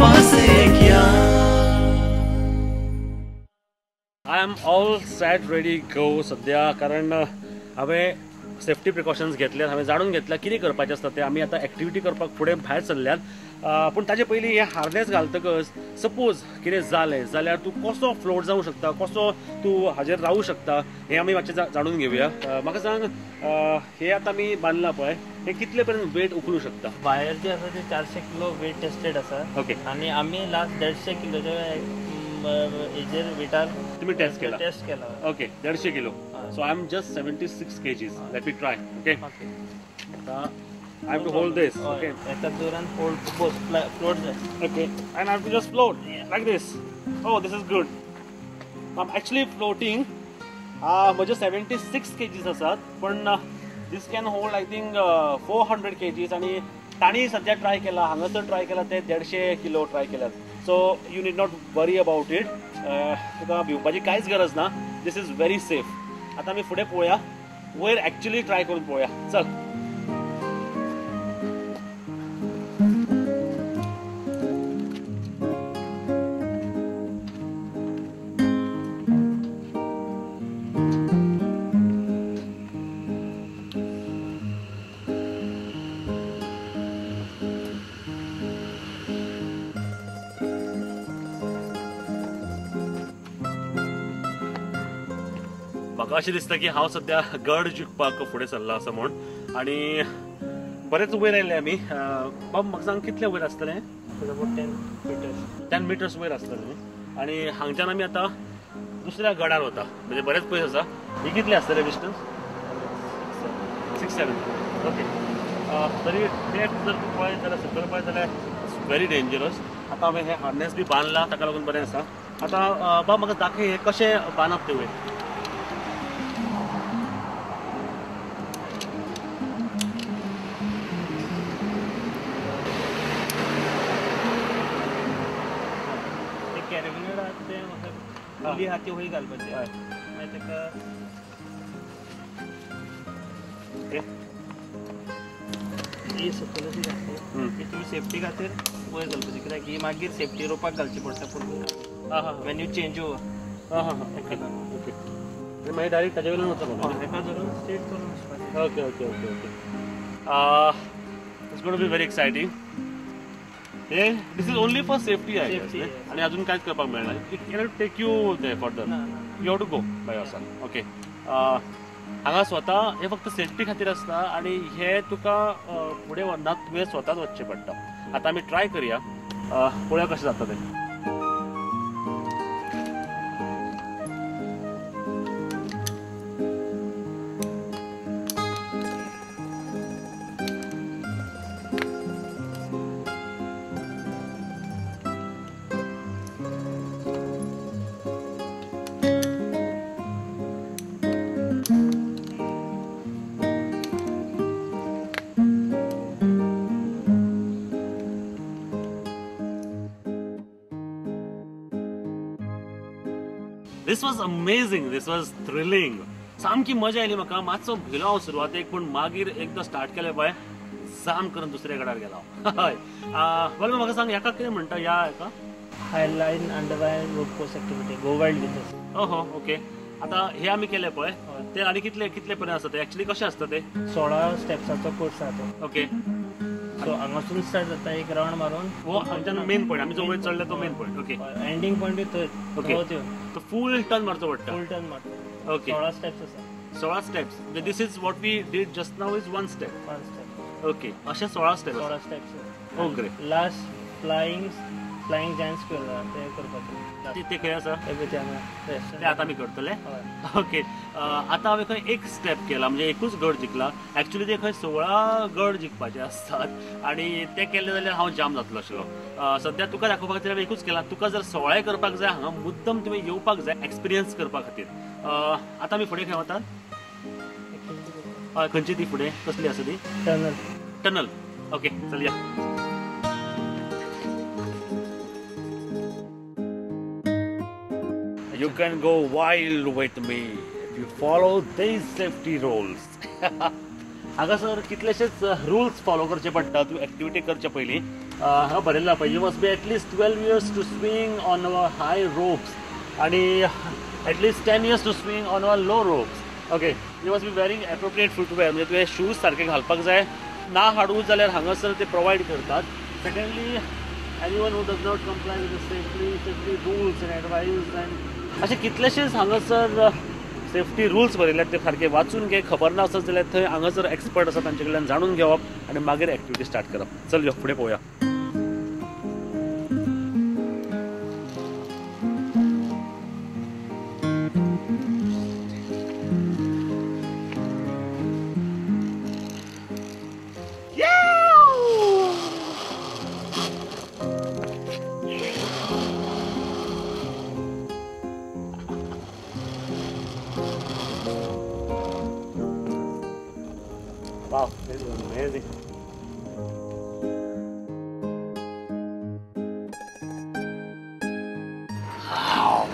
Pass एक यार. I am all set ready go सध्या, कारण हांवें सेफ्टी प्रिकॉशन्स घेतल्यात, हांवें जाणून घेतल्या कितें करपाचें आसता तें. आमी आतां एक्टिविटी करपाक फुडें भायर सरल्यात, पूण ताजे पयलीं हें हार्नेस घालतकच सपोज कितें जालें जाल्यार तूं कसो फ्लोट जावंक शकता, कसो तूं हाजेर रावूं शकता, हें आमी मातशें जाणून घेवया. म्हाका सांग, हें आतां आमी बांदलां पळय, हें कितले पर्यंत वेट उखलूं शकता? वायर जे आसा ते 400 किलो वेट टेस्टेड आसा. ओके. आनी आमी लास्ट 150 किलोच्या हेजेर वेटार तुमी टेस्ट केला? टेस्ट केला. Okay, 150 kilo. So I am just 76 kgs. Let me try. Okay. I have to hold this. Okay. एका दोरान फोल्ड फ्लोट जाय. Okay. And I have to just float like this. Oh, this is good. I'm actually floating. म्हजे 76 kgs आसात, पण this can hold I think 400 kgs. आनी तांणी सद्या try केला, हांगासर ट्राय केला, ते 150 किलो ट्राय केल्यात. So you need not worry about it. तुका भिवपाची कांयच गरज ना. This is very safe. आतां आमी फुडें पळोवया, वयर एक्चुली ट्राय करून पळोवया. चल. म्हाका अशें दिसता की हांव सद्या गड जिखपाक फुडें सरला आसा म्हूण, आनी बरेच वयर आयले आमी. बाब म्हाका सांग कितले वयर आसतलें? 10 मिटर्स. 10 मिटर्स वयर आसतलें न्ही. आनी हांगच्यान आमी आतां दुसऱ्या गडार वता, म्हणजे बरेच पयस आसा. ही कितलें आसतलें डिस्टन्स? 6-7. ओके. तरी ते जर तूं पळयत जाल्यार, सकयल पळयत जाल्यार it's very dangerous. आतां हांवें हें हार्नेस बी बांदलां, ताका लागून बरें आसा. आतां बाब म्हाका दाखय हें कशें बांदप तें वयर. पुली आहा ती वयर घालपाची, मागीर ताका ही सकयल अशी घातली की तुमी सेफ्टी खातीर वयर घालपाची, कित्याक ही मागीर सेफ्टी रोपाक घालची पडटा पूण when you change over. Okay okay. मागीर डायरेक्ट ताजे वयल्यान वचप, हेका धरून स्ट्रेट करून वचपाचें. Okay okay okay okay. It's gonna be very exciting. Hey, this is only for safety, I guess. आणि अजून कांयच करपाक मेळना. It cannot take you there further. You have to go by yourself. Okay. हांगा स्वता हे फक्त सेफ्टी खातीर आसता आनी हे तुका फुडें व्हरना, तुवें स्वताच वचचें पडटा. आतां आमी ट्राय करया, पळोवया कशें जाता तें. This was amazing, this was thrilling. सामकी मजा आयली म्हाका. मातसो भिलो हांव सुरवातेक, पूण मागीर एकदां स्टार्ट केलें पळय, जाम करून दुसऱ्या गडार गेलो हांव. हय. बरें, म्हाका सांग हेका कितें म्हणटा? ह्या हेका highline underwire rope course activity, go wild with us. ओहो, ओके. आतां हे आमी केलें पळय, ते आनी कितले कितले पर्यंत आसता ते? एक्चुली कशें आसता ते? 16 स्टेप्साचो कोर्स आसा तो. ओके. सो हांगासून स्टार्ट जाता, एक रावंड मारून हो हांगच्यान मेन पॉयंट, आमी जो वयर चडले तो मेन पॉयंट. ओके. एंडींग पॉयंटूय थंय. ओके. तो फूल टर्न मारचो पडटा. फूल टर्न मारता. ओके. 16 स्टेप्स आसा. 16 steps. This is what we did just now is 1 step. 1 step. Okay. अशे 16 steps. 16 steps. Oh great. Last flying giant squirrel ते करपाचें. ते खंय आसा? ते आतां आमी करतले. ओके. आतां हांवें खंय एक स्टेप केला, म्हणजे एकूच गड जिखला. एक्चुली ते खंय 16 गड जिखपाचे आसतात आनी ते केले जाल्यार हांव जाम जातलो आशिल्लो. सद्या तुका दाखोवपा खातीर हांवें एकूच केला. तुका जर 16 करपाक जाय, हांगा मुद्दम तुवें येवपाक जाय एक्सपिरियन्स करपा खातीर. आतां आमी फुडें खंय वतात? हय, खंयची ती फुडें कसली आसा ती? टनल. टनल. ओके, चलया. You can go wild with me if you follow these safety rules. हांगासर कितलेशेच रुल्स फॉलो करचे पडटा तूं एक्टिविटी करचे पयलीं. हांगा बरयल्लें पळय, you must be at least 12 years to swing on our high ropes आनी at least 10 years to swing on our low ropes. Okay, you must be wearing appropriate footwear, म्हणजे तुवें शूज सारके घालपाक जाय. ना हाडू जाल्यार हांगासर ते प्रोवायड करतात. Secondly, anyone who does not comply with the safety rules and advice and अशे कितलेशेच हांगासर सेफ्टी रुल्स बरयल्यात, ते सारके वाचून घे. खबर ना आसत जाल्यार थंय हांगासर एक्सपर्ट आसा तांचे कडल्यान जाणून घेवप आनी मागीर एक्टिविटी स्टार्ट करप. चल यो फुडें पळोवया. Wow, this is amazing. Wow.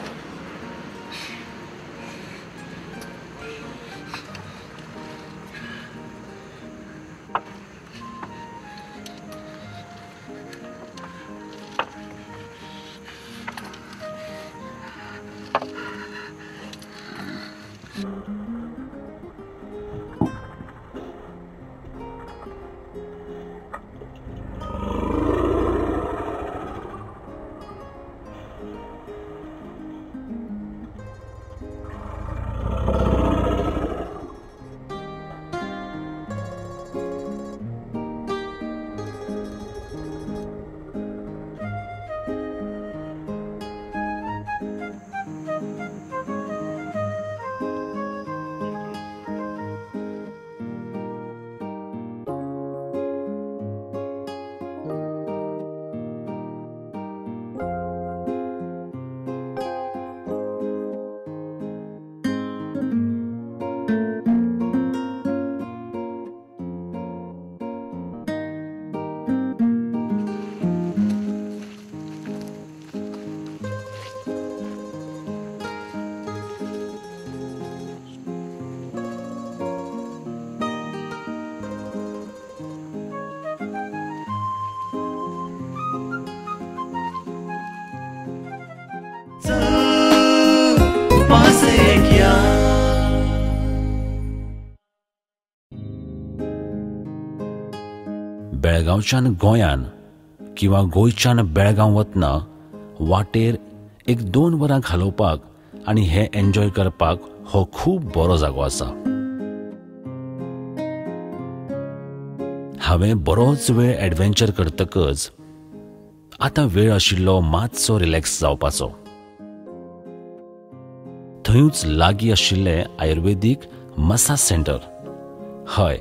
बेळगांवच्यान गोंयान किंवा गोंयच्यान बेळगांव वतना वाटेर एक 2 वरां घालोवपाक आनी हें एन्जॉय करपाक हो खूब बरो जागो आसा. हांवें बरोच वेळ एडवेंचर करतकच आतां वेळ आशिल्लो मातसो रिलॅक्स जावपाचो. थंयूच लागीं आशिल्लें आयुर्वेदीक मसाज सेंटर, हय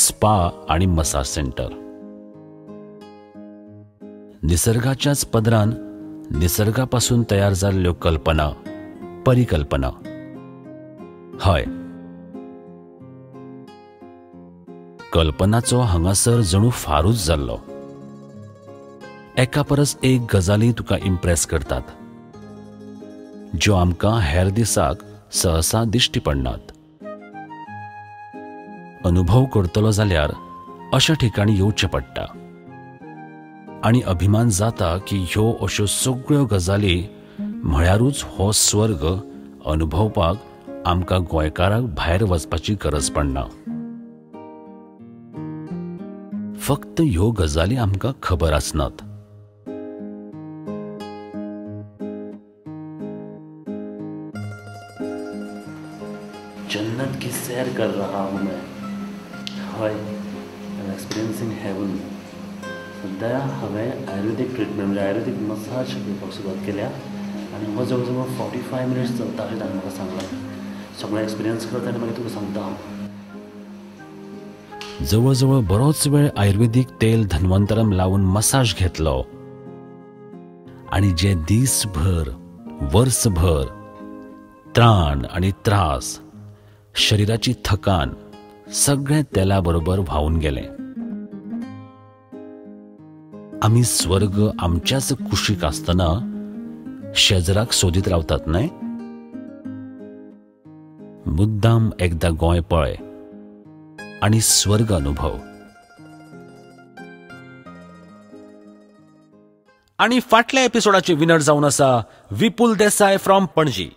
स्पा आनी मसाज सेंटर. निसर्गाच्याच पदरान निसर्गापासून तयार जाल्ल्यो कल्पना, परिकल्पना. हय, कल्पनाचो हांगासर जणू फारूच जाल्लो. एका परस एक गजाली तुका इम्प्रेस करतात, ज्यो आमकां हेर दिसाक सहसा दिश्टी पडनात. अनुभव करतलो जाल्यार अशा ठिकाणी येवचें पडटा आनी अभिमान जाता की ह्यो अश्यो सगळ्यो गजाली म्हळ्यारूच हो स्वर्ग अनुभवपाक आमकां गोंयकारांक भायर वचपाची गरज पडना. फक्त ह्यो गजाली आमकां खबर आसनात. जन्नत की सैर कर रहा हूँ मैं. हय, I am experiencing haven. सद्या हांवें आयुर्वेदीक ट्रिटमेंट म्हणजे आयुर्वेदीक मसाज घेवपाक सुरवात केल्या आनी हो जवळ जवळ 45 मिनट्स चलता अशें ताणें म्हाका सांगलां. सगळें एक्सपिरियन्स करता आनी मागीर तुका सांगता हांव. जवळ जवळ बरोच वेळ आयुर्वेदीक तेल धन्वंतरम लावून मसाज घेतलो आनी जे दीसभर वर्सभर त्राण आनी त्रास, शरीराची थकान सगळें तेला बरोबर व्हांवून गेलें. आमी स्वर्ग आमच्याच कुशीक आसतना शेजराक सोदीत रावतात न्हय? मुद्दाम एकदां गोंय पळय, आनी स्वर्ग अनुभव. आनी फाटल्या एपिसोडाचे विनर जावन आसा विपुल देसाय फ्रॉम पणजी.